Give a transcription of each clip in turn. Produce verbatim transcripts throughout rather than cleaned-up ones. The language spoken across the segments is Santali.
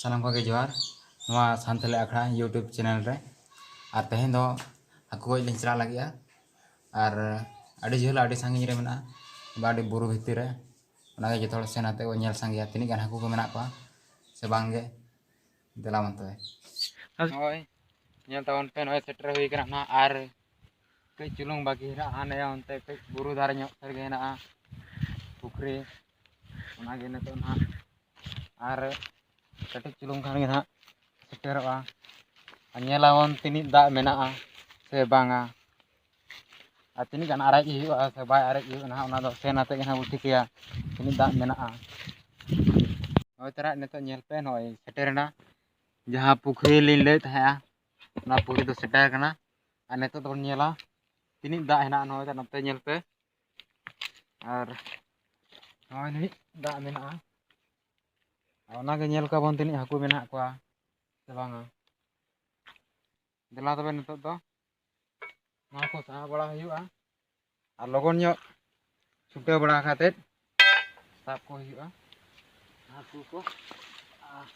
ᱥᱟᱱᱟᱢ ᱠᱚᱜᱮ ᱡᱚᱦᱟᱨ᱾ ᱱᱚᱣᱟ ᱥᱟᱱᱛᱟᱞᱤ ᱟᱠᱷᱲᱟ YouTube ᱪᱮᱱᱮᱞ ᱨᱮ᱾ ᱟᱨ ᱛᱮᱦᱮᱧ ᱫᱚ ᱦᱟᱹᱠᱩ ᱜᱚᱡ ᱞᱤᱧ ᱪᱟᱞᱟᱜ ᱞᱟᱹᱜᱤᱫᱼᱟ᱾ ᱟᱨ ᱟᱹᱰᱤ ᱡᱷᱟᱹᱞ, ᱟᱹᱰᱤ ᱥᱟᱺᱜᱤᱧ ᱨᱮ ᱢᱮᱱᱟᱜᱼᱟ, ᱵᱟ ᱟᱹᱰᱤ ᱵᱩᱨᱩ ᱵᱷᱤᱛᱤᱨ ᱨᱮ᱾ ᱚᱱᱟᱜᱮ ᱡᱚᱛᱚ ᱦᱚᱲ ᱥᱮᱱ ᱟᱛᱮ ᱵᱚᱱ ᱧᱮᱞ ᱥᱟᱸᱜᱮᱭᱟ, ᱛᱤᱱᱟᱹᱜ ᱜᱟᱱ ᱦᱟᱹᱠᱩ ᱠᱚ ᱢᱮᱱᱟᱜ ᱠᱚᱣᱟ ᱥᱮ ᱵᱟᱝ ᱜᱮ᱾ ᱫᱮᱞᱟ ᱵᱚᱱ ᱛᱚᱵᱮ᱾ ᱱᱚᱜᱼᱚᱭ ᱧᱮᱞ ᱛᱟᱵᱚᱱ ᱯᱮ, ᱱᱚᱜᱼᱚᱭ ᱥᱮᱴᱮᱨ ᱦᱩᱭ ᱠᱟᱱᱟ ᱱᱟᱦᱟᱜ᱾ ᱟᱨ ᱠᱟᱹᱡ ᱪᱩᱞᱩᱝ ᱵᱟᱹᱠᱤ ᱦᱮᱱᱟᱜᱼᱟ, ᱦᱟᱱᱮ ᱚᱱᱛᱮ ᱠᱟᱹᱡ ᱵᱩᱨᱩ ᱫᱷᱟᱨᱮ ᱧᱚᱜ ᱥᱮᱫ ᱜᱮ ᱦᱮᱱᱟᱜᱼᱟ ᱯᱩᱠᱷᱨᱤ, ᱚᱱᱟᱜᱮ ᱱᱤᱛᱚᱜ ᱱᱟᱦᱟᱜ᱾ ᱟᱨ ᱠᱟᱹᱴᱤᱡ ᱪᱩᱞᱩᱝ ᱠᱷᱟᱱ ᱜᱮ ᱱᱟᱦᱟᱜ ᱥᱮᱴᱮᱨᱚᱜᱼᱟ᱾ ᱟᱨ ᱧᱮᱞᱟᱵᱚᱱ ᱛᱤᱱᱟᱹᱜ ᱫᱟᱜ ᱢᱮᱱᱟᱜᱼᱟ ᱥᱮ ᱵᱟᱝᱟ, ᱟᱨ ᱛᱤᱱᱟᱹᱜ ᱜᱟᱱ ᱟᱨᱮᱡ ᱦᱩᱭᱩᱜᱼᱟ ᱥᱮ ᱵᱟᱭ ᱟᱨᱮᱡ ᱦᱩᱭᱩᱜᱼᱟ ᱱᱟᱦᱟᱜ, ᱚᱱᱟ ᱫᱚ ᱥᱮᱱ ᱟᱛᱮᱫ ᱜᱮ ᱱᱟᱦᱟᱜ ᱵᱚᱱ ᱴᱷᱤᱠᱟᱹᱭᱟ ᱛᱤᱱᱟᱹᱜ ᱫᱟᱜ ᱢᱮᱱᱟᱜᱼᱟ᱾ ᱦᱳᱭ ᱛᱟᱨᱟ ᱱᱤᱛᱚᱜ ᱧᱮᱞ ᱯᱮ, ᱱᱚᱜᱼᱚᱭ ᱥᱮᱴᱮᱨᱮᱱᱟ ᱡᱟᱦᱟᱸ ᱯᱩᱠᱷᱨᱤ ᱞᱤᱧ ᱞᱟᱹᱭᱮᱫ ᱛᱟᱦᱮᱸᱜᱼᱟ, ᱚᱱᱟ ᱯᱩᱠᱷᱨᱤ ᱫᱚ ᱥᱮᱴᱮᱨ ᱠᱟᱱᱟ᱾ ᱟᱨ ᱱᱤᱛᱚᱜ ᱫᱚᱵᱚᱱ ᱧᱮᱞᱟ ᱛᱤᱱᱟᱹᱜ ᱫᱟᱜ ᱦᱮᱱᱟᱜᱼᱟ᱾ ᱱᱚᱜᱼᱚᱭ ᱱᱚᱛᱮ ᱧᱮᱞ ᱯᱮ, ᱟᱨ ᱱᱚᱜᱼᱚᱭ ᱱᱤᱱᱟᱹᱜ ᱫᱟᱜ ᱢᱮᱱᱟᱜᱼᱟ᱾ ᱟᱨ ᱚᱱᱟᱜᱮ ᱧᱮᱞ ᱠᱚᱣᱟᱵᱚᱱ ᱛᱤᱱᱟᱹᱜ ᱦᱟᱹᱠᱩ ᱢᱮᱱᱟᱜ ᱠᱚᱣᱟ ᱥᱮ ᱵᱟᱝᱟ᱾ ᱫᱮᱞᱟ ᱛᱚᱵᱮ ᱱᱤᱛᱚᱜ ᱫᱚ ᱱᱚᱣᱟ ᱠᱚ ᱥᱟᱦᱟ ᱵᱟᱲᱟ ᱦᱩᱭᱩᱜᱼᱟ, ᱟᱨ ᱞᱚᱜᱚᱱ ᱧᱚᱜ ᱪᱷᱩᱴᱟᱹᱣ ᱵᱟᱲᱟ ᱠᱟᱛᱮᱫ ᱥᱟᱵ ᱠᱚ ᱦᱩᱭᱩᱜᱼᱟ ᱦᱟᱹᱠᱩ ᱠᱚ᱾ ᱟᱨ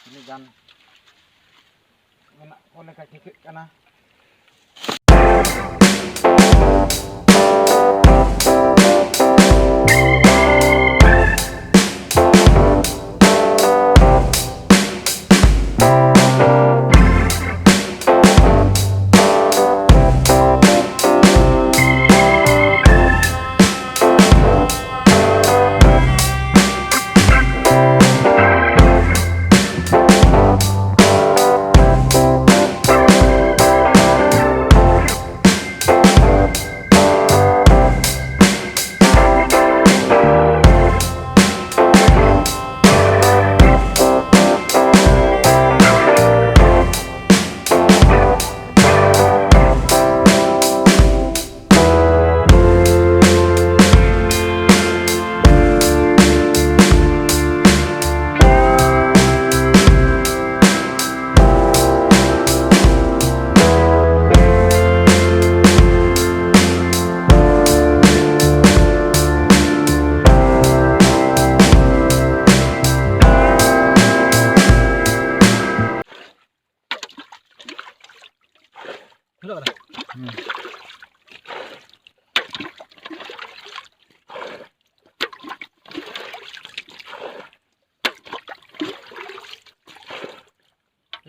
ᱛᱤᱱᱟᱹᱜ ᱜᱟᱱ ᱢᱮᱱᱟᱜ ᱠᱚ ᱞᱮᱠᱟ ᱴᱷᱤᱠᱟᱹᱜ ᱠᱟᱱᱟ᱾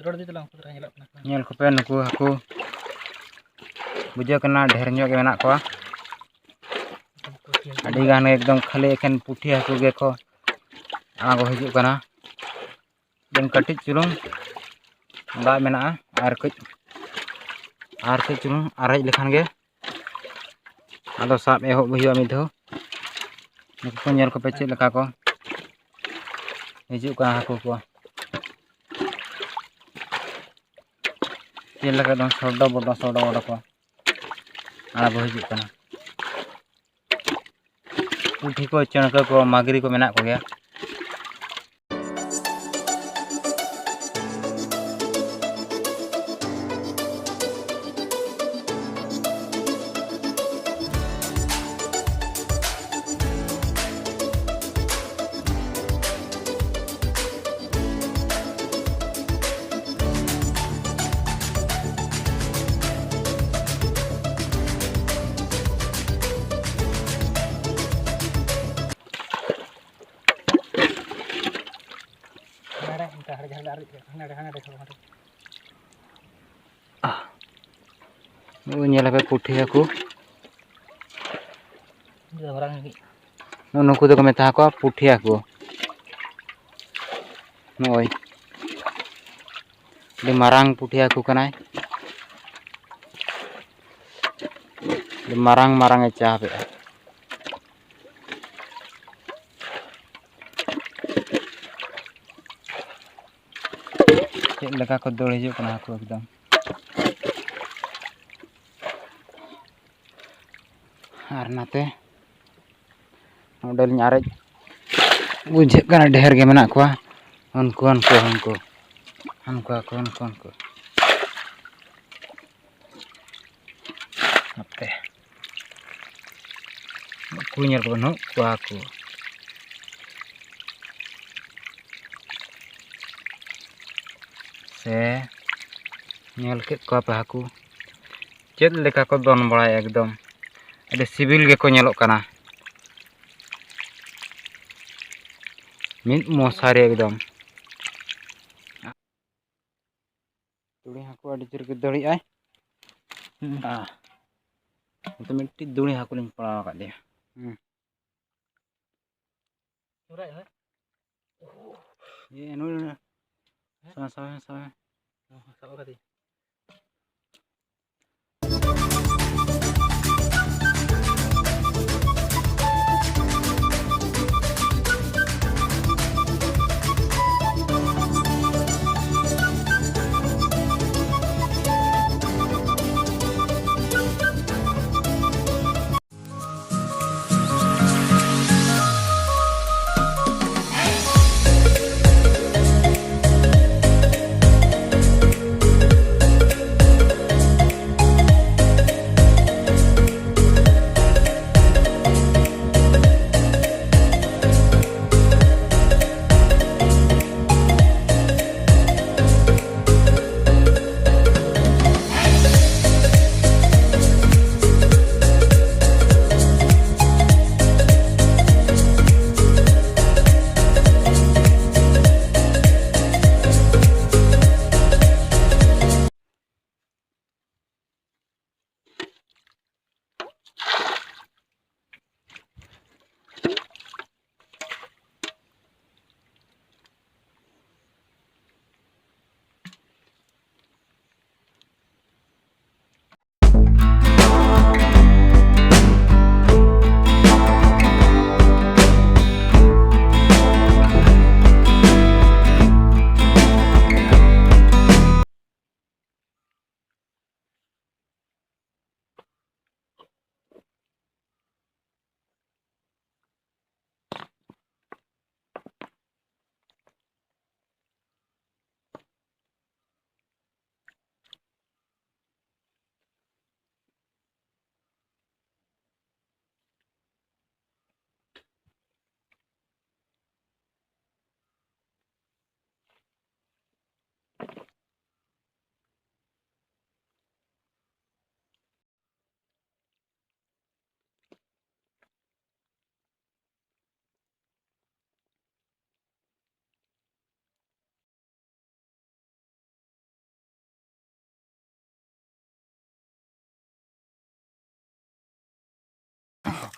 ᱨᱚᱲ ᱤᱫᱤ ᱛᱟᱞᱟᱝ, ᱩᱱᱠᱩ ᱫᱚ ᱧᱮᱞᱚᱜ ᱠᱟᱱᱟ ᱠᱚ᱾ ᱧᱮᱞ ᱠᱚᱯᱮ, ᱱᱩᱠᱩ ᱦᱟᱹᱠᱩ ᱵᱩᱡᱷᱟᱹᱜ ᱠᱟᱱᱟ ᱰᱷᱮᱨ ᱧᱚᱜ ᱜᱮ ᱢᱮᱱᱟᱜ ᱠᱚᱣᱟ᱾ ᱩᱱᱠᱩ ᱠᱚ ᱧᱮᱞ ᱟᱹᱰᱤ ᱜᱟᱱ ᱜᱮ, ᱮᱠᱫᱚᱢ ᱠᱷᱟᱹᱞᱤ ᱮᱠᱷᱮᱱ ᱯᱩᱴᱷᱤ ᱦᱟᱹᱠᱩ ᱜᱮᱠᱚ ᱟᱬᱜᱚ ᱦᱤᱡᱩᱜ ᱠᱟᱱᱟ᱾ ᱮᱠᱫᱚᱢ ᱠᱟᱹᱴᱤᱡ ᱪᱩᱞᱩᱝ ᱫᱟᱜ ᱢᱮᱱᱟᱜᱼᱟ, ᱟᱨ ᱠᱟᱹᱡ, ᱟᱨ ᱠᱟᱹᱡ ᱪᱩᱞᱩᱝ ᱟᱨᱮᱡ ᱞᱮᱠᱷᱟᱱ ᱜᱮ ᱟᱫᱚ ᱥᱟᱵ ᱮᱦᱚᱵ ᱦᱩᱭᱩᱜᱼᱟ ᱢᱤᱫ ᱫᱷᱟᱣ᱾ ᱱᱩᱠᱩ ᱠᱚ ᱧᱮᱞ ᱠᱚᱯᱮ ᱪᱮᱫ ᱞᱮᱠᱟ ᱠᱚ ᱦᱤᱡᱩᱜ ᱠᱟᱱᱟ ᱦᱟᱹᱠᱩ ᱠᱚ᱾ ᱪᱮᱫ ᱞᱮᱠᱟ ᱮᱠᱫᱚᱢ ᱥᱚᱰᱚ ᱵᱚᱰᱚ, ᱥᱚᱰᱚ ᱵᱚᱰᱚ ᱠᱚ ᱟᱬᱜᱚ ᱦᱤᱡᱩᱜ ᱠᱟᱱᱟ᱾ ᱯᱩᱴᱷᱤ ᱠᱚ, ᱪᱟᱹᱬᱠᱟᱹ ᱠᱚ, ᱢᱟᱹᱜᱽᱨᱤ ᱠᱚ ᱢᱮᱱᱟᱜ ᱠᱚᱜᱮᱭᱟ᱾ ᱦᱟᱸᱰᱮ, ᱦᱟᱸᱰᱮ, ᱦᱟᱸᱰᱮ, ᱦᱟᱸᱰᱮ᱾ ᱱᱚᱜᱼᱚᱭ ᱧᱮᱞ ᱟᱯᱮ ᱯᱩᱴᱷᱤ ᱦᱟᱹᱠᱩ᱾ ᱱᱩᱠᱩ ᱫᱚᱠᱚ ᱢᱮᱛᱟ ᱠᱚᱣᱟ ᱯᱩᱴᱷᱤ ᱦᱟᱹᱠᱩ᱾ ᱱᱚᱜᱼᱚᱭ ᱟᱹᱰᱤ ᱢᱟᱨᱟᱝ ᱯᱩᱴᱷᱤ ᱦᱟᱹᱠᱩ ᱠᱟᱱᱟᱭ, ᱟᱹᱰᱤ ᱢᱟᱨᱟᱝ ᱢᱟᱨᱟᱝ ᱮ ᱪᱟᱯ ᱮᱜᱼᱟ᱾ ᱪᱮᱫ ᱞᱮᱠᱟ ᱠᱚ ᱫᱟᱹᱲ ᱦᱤᱡᱩᱜ ᱠᱟᱱᱟ ᱦᱟᱹᱠᱩ ᱮᱠᱫᱚᱢ᱾ ᱟᱨ ᱱᱟᱛᱮ ᱱᱚᱰᱮᱞᱤᱧ ᱟᱨᱮᱡ ᱵᱩᱡᱷᱟᱹᱜ ᱠᱟᱱᱟ, ᱰᱷᱮᱨ ᱜᱮ ᱢᱮᱱᱟᱜ ᱠᱚᱣᱟ᱾ ᱩᱱᱠᱩ, ᱩᱱᱠᱩ, ᱩᱱᱠᱩ, ᱩᱱᱠᱩ ᱦᱟᱹᱠᱩ, ᱩᱱᱠᱩ, ᱩᱱᱠᱩ᱾ ᱱᱚᱛᱮ ᱱᱩᱠᱩ ᱧᱮᱞ ᱠᱚ ᱵᱟᱹᱱᱩᱜ ᱠᱚᱣᱟ ᱠᱚ᱾ ᱥᱮ ᱧᱮᱞ ᱠᱮᱫ ᱠᱚᱣᱟ ᱯᱮ ᱦᱟᱹᱠᱩ ᱪᱮᱫ ᱞᱮᱠᱟ ᱠᱚ ᱫᱚᱱ ᱵᱟᱲᱟᱭᱟ, ᱮᱠᱫᱚᱢ ᱟᱹᱰᱤ ᱥᱤᱵᱤᱞ ᱜᱮᱠᱚ ᱧᱮᱞᱚᱜ ᱠᱟᱱᱟ᱾ ᱢᱤᱫ ᱢᱚᱥᱟᱨᱤ ᱮᱠᱫᱚᱢ᱾ ᱡᱳᱨ ᱜᱮ ᱫᱟᱹᱲᱮᱜᱼᱟᱭ᱾ ᱦᱩᱸ᱾ ᱟᱦ᱾ ᱱᱚᱛᱮ ᱢᱤᱫᱴᱤᱡ ᱫᱩᱲᱤ ᱦᱟᱹᱠᱩ ᱞᱤᱧ ᱯᱟᱲᱟᱣ ᱟᱠᱟᱫᱮᱭᱟ᱾ ᱦᱩᱸ᱾ ᱥᱚᱨᱟᱭ ᱦᱳᱭ᱾ ᱮ, ᱱᱩᱭ, ᱱᱩᱭ, ᱱᱩᱭ᱾ ᱦᱮᱸ? ᱥᱟᱵ, ᱥᱟᱵ, ᱥᱟᱵ᱾ ᱦᱚᱸ, ᱥᱟᱵ ᱟᱠᱟᱫᱟᱹᱧ᱾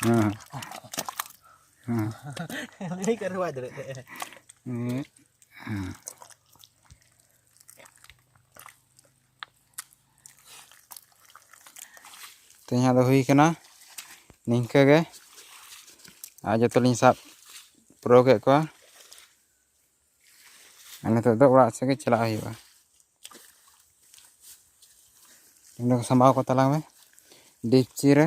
ᱦᱮᱸ᱾ ᱦᱮᱸ᱾ ᱞᱟᱹᱭ ᱠᱟᱨᱮ ᱵᱟᱭ ᱫᱟᱲᱮᱭᱟᱜ ᱛᱟᱦᱮᱸᱜ᱾ ᱦᱮᱸ᱾ ᱦᱮᱸ᱾ ᱛᱮᱦᱮᱧᱟᱜ ᱫᱚ ᱦᱩᱭ ᱠᱟᱱᱟ ᱱᱤᱝᱠᱟᱹ ᱜᱮ᱾ ᱟᱨ ᱡᱚᱛᱚ ᱞᱤᱧ ᱥᱟᱵ ᱯᱩᱨᱟᱹᱣ ᱠᱮᱫ ᱠᱚᱣᱟ᱾ ᱟᱨ ᱱᱤᱛᱚᱜ ᱫᱚ ᱚᱲᱟᱜ ᱥᱮᱫ ᱜᱮ ᱪᱟᱞᱟᱜ ᱦᱩᱭᱩᱜᱼᱟ᱾ ᱱᱚᱸᱰᱮ ᱠᱚ ᱥᱟᱢᱵᱟᱣ ᱠᱚ ᱛᱟᱞᱟᱝ ᱢᱮ ᱰᱮᱠᱪᱤ ᱨᱮ᱾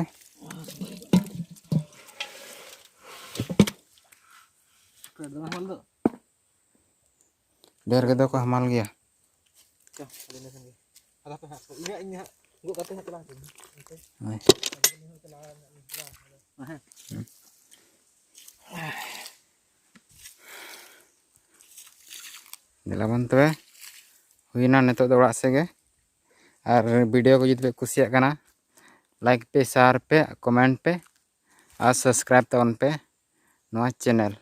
ᱰᱷᱮᱨ ᱜᱮᱫᱚ ᱠᱚ ᱦᱟᱢᱟᱞ ᱜᱮᱭᱟ᱾ ᱤᱧᱟᱹᱜ, ᱤᱧ ᱦᱟᱸᱜ ᱜᱚᱜ ᱠᱟᱛᱮ ᱦᱟᱸᱜ ᱪᱟᱞᱟᱣ ᱦᱚᱪᱚᱧ ᱢᱮ᱾ ᱦᱳᱭ᱾ ᱦᱮᱸ᱾ ᱫᱮᱞᱟ ᱵᱚᱱ ᱛᱚᱵᱮ, ᱦᱩᱭᱱᱟ ᱱᱤᱛᱚᱜ ᱫᱚ ᱚᱲᱟᱜ ᱥᱮᱫ ᱜᱮ᱾ ᱟᱨ ᱵᱷᱤᱰᱤᱭᱳ ᱠᱚ ᱡᱩᱫᱤ ᱯᱮ ᱠᱩᱥᱤᱭᱟᱜ ᱠᱟᱱᱟ, ᱞᱟᱭᱤᱠ ᱯᱮ, ᱥᱮᱭᱟᱨ ᱯᱮ, ᱠᱚᱢᱮᱱᱴ ᱯᱮ ᱟᱨ ᱥᱟᱵᱥᱠᱨᱟᱭᱤᱵ ᱛᱟᱵᱚᱱ ᱯᱮ ᱱᱚᱣᱟ ᱪᱮᱱᱮᱞ᱾